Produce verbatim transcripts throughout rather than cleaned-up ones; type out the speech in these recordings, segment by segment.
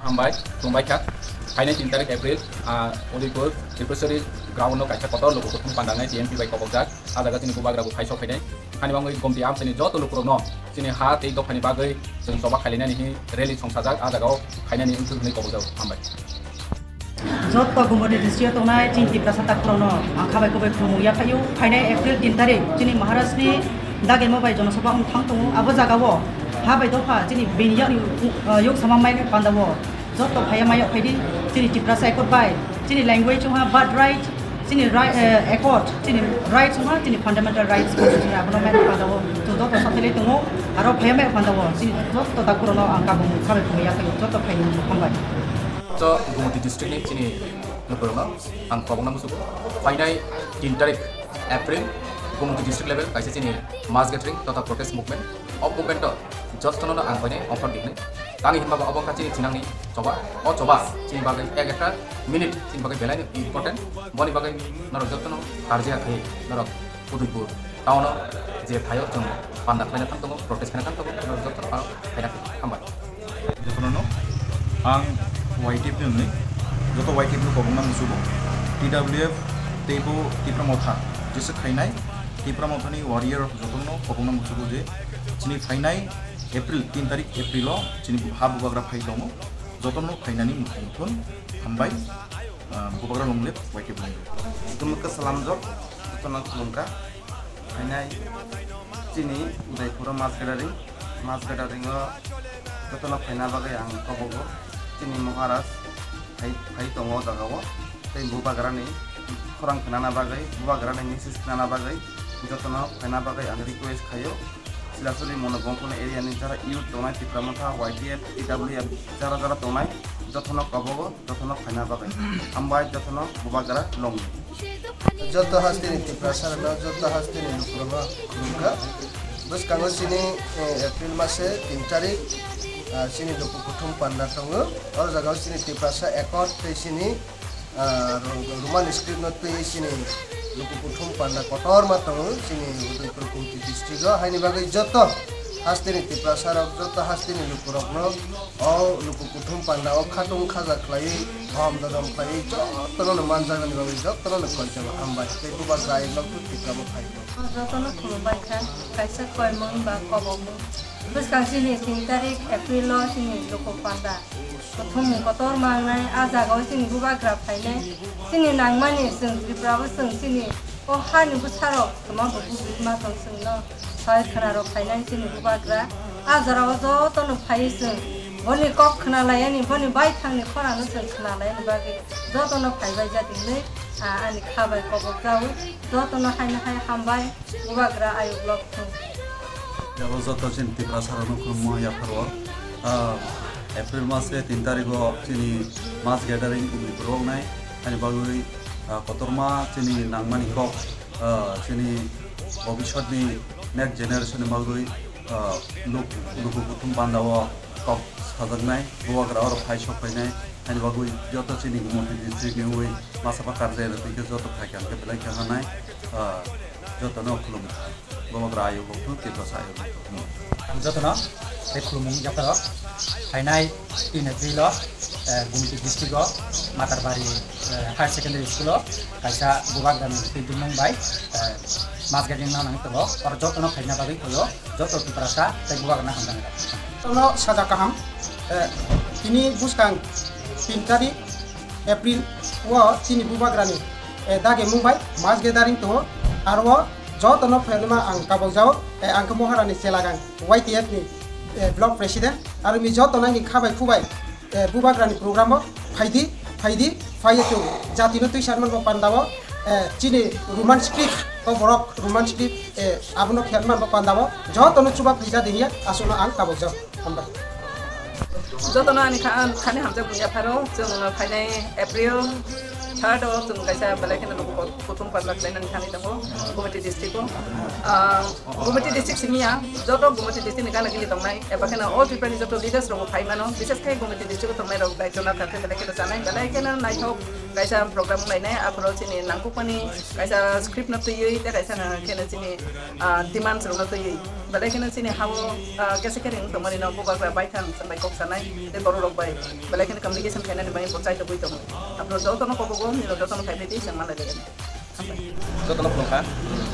Hambai, khulumbai kha. Phainai tin tarik April, ah, Udaipur, Tripureshwari ground no kaisa kotor luku kuthum pandangnai T M P bai kobokjak. Ah jaga chini bubagra bo phai sok phainai. Hani bangwi gomti amchaini joto lukurokno chini ha tei dophani bagwi chwng choba khailainani hi rally songsajak. Ah jaga o phainani wngthok hwnwi kobokjago. Hambai. Joto Gumoti district o tongnai chini Tiprasa takhurokno ang khabai kubai khulumung yaphaio. Phainai April tin tarik chini Maharaj ni dagemo bai jonosabha wng thang tongo. Abo jaga o ha bai dopha chini bini yak, uh, yok sama mai panda o joto phaiya mai yok phaidi. Chini Tiprasa accord bai chini language wngha birth right, chini right, uh, accord, chini rights wngha, chini fundamental rights constitution abono mai panda o chwng joto sateli tongo. Aro phaiya mai panda o chini joto takhurokno ang kabung khabai khulumung yaphaio. Joto phaini hambai. Cho Gumoti district ni chini lukurokno ang kobokna musugo. Phainai tin tarik April Gumoti district level kaisa chini mass gathering totha protest movement. O movement o jotono ang phainai offer diknai. Tangwi hinba bo obo wngkha chini thinangni choba. O choba chini bagwi ek ekta minute chini bagwi belai important. Boni bagwi norok jotono karjia khai norok Udaipur town o je thaio chwng panda khlaina thang tongo, protest khlaina thang tongo, norok jotono ano khaina hambai. Jotono ang Y T F ni hwnwi joto Y T F ni kobokna musugo. T W F teibo Tipra Motha jesa khainai Tipra Motha ni warrior jotono kobokna musugo je chini phainai April tin tarik April o chini ha bubagra phai tongo, jotono phainani muthung muthun hambai. Ah, bubagra long live, Y T F long live. Tumukha salamjok, jotono khulumkha. Phainai chini Udaipuro mass gathering, mass gathering o jotono phaina bagwi ang kobogo. Chini Maharaj phai, phai tongo o jaga o. Tei bubagrani khorang khnana bagwi, bubagrani message khnana bagwi jotono phaina bagwi ang request khaio. Silasuri Monobongkon area ni jara youth tongnai, Tipra Motha, Y T F, T W F jara jara tongnai, jotono kobogo. Jotono phaina bagwi. Hambai jotono bubagra long. Joto hasteni Tiprasa rokno, joto hasteni lukurokno khulumkha. Bwskango chini, eh, April mase tin tarik, ah, chini luku kuthum panda tongo. O jaga o chini Tiprasa accord tei chini, ah, Ro-, Roman script no twi chini luku kuthum panda kotorma tongo chini Udaipur Gumti district o. Haini bagwi joto hasteni Tiprasa rok, joto hasteni lukurokno o luku kuthum panda o khatung khaja khlaiwi, dhom dodom khlaiwi, jotono no manjagani bagwi jotono no koi jabo hambai. Tei bubagra ayuk lok tu Tipra bo phai. Jotono khulumbai kha, kaisa koimung ba kobomung. Bwskang chini tin tarik April o chini luku panda. Kuthumung kotor mangnai, a jaga o chini bubagra phainai. Chini nangmani chwng Tripura bo chwng chini o hani bwsarok kwma bo bujima tong chwngno. Sai khwnarok phainai chini bubagra. A jora o jotono phaiwi chwng boni kok khwnalayani, boni baithangni khorano chwng khwnalayani bagwi jotono phaibai jat hinwi, ah, ani kha bai kobok jaui jotono haino hai hambai bubagra ayuk lok thung. Abo joto chini Tiprasa rokno khulumma yapharo, ah, April mas ni tin tarikh o chini mass gathering wngwi phuru wngnai, ani bagwi, ah, kotorma chini nangmani kok, ah, chini bhobishyot ni next generation ni bagwi, ah, luk-, luku kuthum panda o kok sajaknai, bubagra oro phai sok phainai, ani bagwi joto chini Gumoti district ni wi masa pa karjai rok twi khe joto phai kha hwnkhe belai khe hanai, ah, jotono khulum kha. Bubagra ayuk bokthung, Tiprasa ayuk bokthung. Ang jotono tei khulumung yapharo phainai tin April o, eh, Gumti district o Matarbari, eh, Higher Secondary School o kaisa bubagrani twi dumung bai, eh, mass gathering nang nang tongo. Oro jotono phaina bagwi khoyo, joto Tiprasa tei bubagrano hamjakmani. Jotono saja kaham, eh, tini bwskang tin tarik April o chini bubagrani, eh, dage mung bai mass gathering tongo. Aro o jotono phainama ang kabok jao, eh, ang khe Moharani Selagang Y T F ni, eh, block president. Aro mi joto nangni khabai khubai, eh, bubagrani program o phaidi, phaidi, phaiya chwng jatino twi sanmani bo panda o, eh, chini Roman script, o borok Roman script, eh, abono khelmani bo panda o jotono chuba phaija diya aswkno ang kabok jao. Hambai. Jotono ani kha-, ani khani hamjak bunya pharo, chwng phainai April Third o chwng kaisa belai kheno luku kutung panda khlainani thangwi tongo Gumati district o. Ah, Gumati district simi ya, joto Gumati district ni gana gini tongnai, eba kheno all Tripura ni joto leaders rok bo phai mano, bises khai Gumati district o tongnai rok daityo na thangkhe belai kheno chanai, belai kheno naithok kaisa program wnglainai, aphuru chini nangkukmani kaisa script no twiwi, tei kaisa na kheno chini ah, demands rokno twiwi. Belai kheno chini hao, ah, kesa kering tongmani no bubagra baithang chwng bai kok sanai tei borok rok bai belai kheno communication khainani bagwi bo chaitogwi tongo. Aphuru jotono kobogo nini jotono phaibai tei chwng malai bai. Hambai. Jotono khulumkha,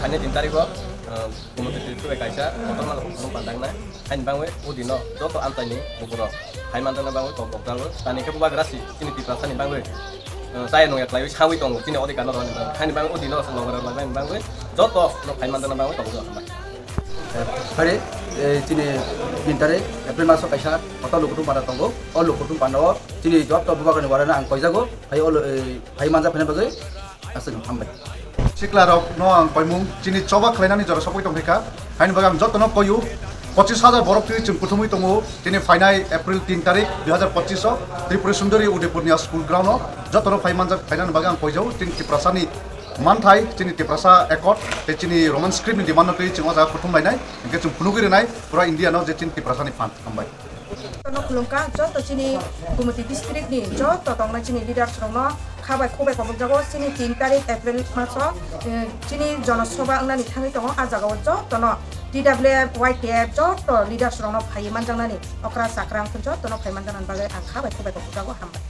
phainai tin tarikh o, ah, Gumati district bai kaisa kotorma luku kutung panda wngnai. Haini bagwi o dino joto amchaini lukurok phai manjakna bagwi kok kokjago. Tani khe bubagra si chini Tiprasani bagwi, eh, chaya nungya khlaiwi sawi tongo chini odhikar no rwna bagwi. Haini bagwi o dino se logra rwna bagwi joto no phai manjakna bagwi tongo. Hari, eh, chini tin tarikh April maso kaisa kotor luku kutung panda tongo. O luku kutung panda o chini joto bubagrani warana ang koijago. Hai o, eh, phai manjak phaina bagwi aswk hambai. Sikla rok no ang koimung chini choba khlainani jora sokwi tongkha. Haini bagwi ang jotono koyu, pochis hajar borok twi chwng kuthumwi tongo. Chini phainai April tin tarikh dui hazar pochis o Tripura Sundari Udaipurni a school ground o jotono phai manjak phainani bagwi ang koijao. Chini Tiprasani manthai, chini Tiprasa accord tei chini Roman script ni demand no twi chwng o jaga kuthum lainai, hinkhe chwng phunugwi rwnai pura India no je chini Tiprasani phan. Hambai. Jotono khulumkha, joto chini Gumati district ni joto tongnai chini leaders rokno kha bai khuk bai kobokjago. Chini tin tarikh April maso, eh, chini jonosabha wngnani thangwi tongo. A jagao jotono T W F, Y T F joto leaders rokno phaiwi manjaknani okra chakra wngkha, jotono phai manjaknani bagwi ang kha bai khuk bai kobokjago. Hambai.